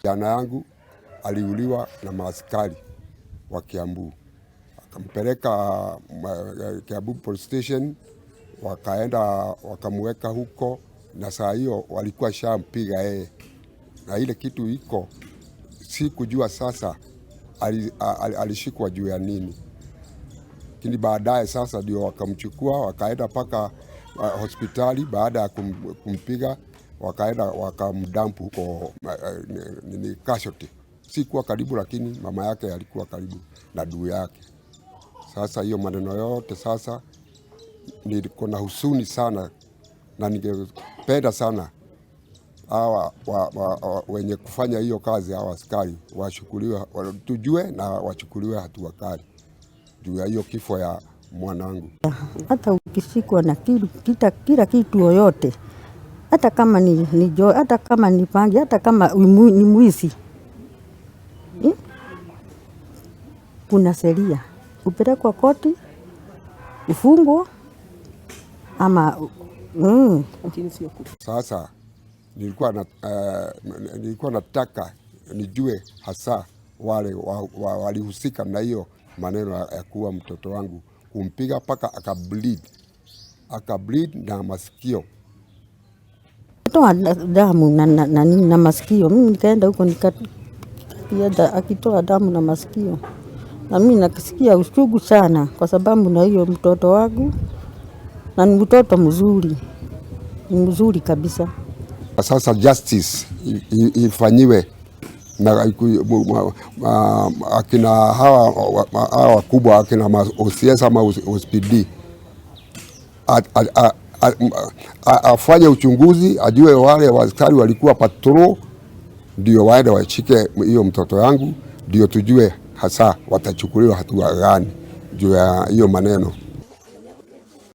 Jana yangu aliuliwa na maaskari wa Kiambu, akampeleka Kiambu Police Station, wakaenda wakamweka huko, na saa hiyo walikuwa shampiga yeye, na ile kitu iko si kujua sasa alishikwa juu ya nini, lakini baadaye sasa ndio wakamchukua wakaenda mpaka hospitali. Baada ya kumpiga wakaenda wakamdump huko nini casualty. Sikuwa karibu, lakini mama yake alikuwa karibu na ndugu yake. Sasa hiyo maneno yote sasa, niko na huzuni sana na ningependa sana hawa wenye kufanya hiyo kazi, hawa askari wachukuliwe, tujue na wachukuliwe hatua kali juu ya hiyo kifo ya mwanangu. Hata ukishikwa na kila kitu yoyote, hata kama ni jo, hata kama ni bangi, hata kama ni mwizi, Kuna sheria, upelekwa koti, ufungwa ama. Lakini sio kufa. Sasa nilikuwa nataka nijue hasa wale walihusika na hiyo maneno ya kuwa mtoto wangu kumpiga mpaka akableed, akableed na masikio. Toa damu na masikio. Mimi nikaenda huko nika akitoa damu na masikio, na mimi nakisikia uchungu sana, kwa sababu na hiyo mtoto wangu, na ni mtoto mzuri, ni mzuri kabisa. Sasa justice ifanyiwe na akina hawa wakubwa akina OCS ama OCPD afanye uchunguzi, ajue wale askari walikuwa patrol, ndio waende washike hiyo mtoto yangu, ndio tujue hasa watachukuliwa hatua gani juu ya hiyo maneno.